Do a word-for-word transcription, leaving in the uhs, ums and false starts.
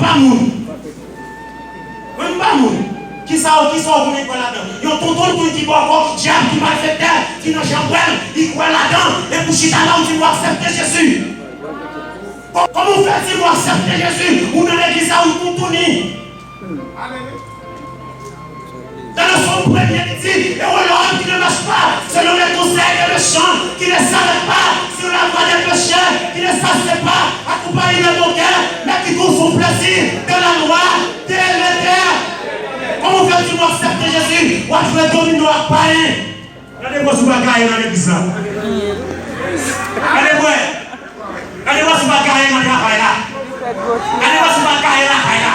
pa moun. Mwen m pa moun. Kisa w, kisa w konnen kwè ladan? Yon tonton moun ki bòkò, ki dyab, ki malfektè, ki nan janm wè l, li kwè ladan, epi w chita la, w di w aksepte Jezi. Kò-, kòman w fè di w aksepte Jezi? Ou nan legliz la, ou toutouni. Dans son premier, il dit, et au l'homme qui ne marche pas selon les conseils des méchants, qui ne s'arrête pas sur la voie des pécheurs, qui ne s'assied pas accompagné des moqueurs, mais qui trouve son plaisir dans la loi de l'Éternel. Kòman w fè di w aksepte Jezi, w ap jwe domino ak payen? Gade bò si w pa gaye nan legliz la. Gade bò. Gade bò si w pa gaye nan travay la. Gade bò si w pa gaye lakay la.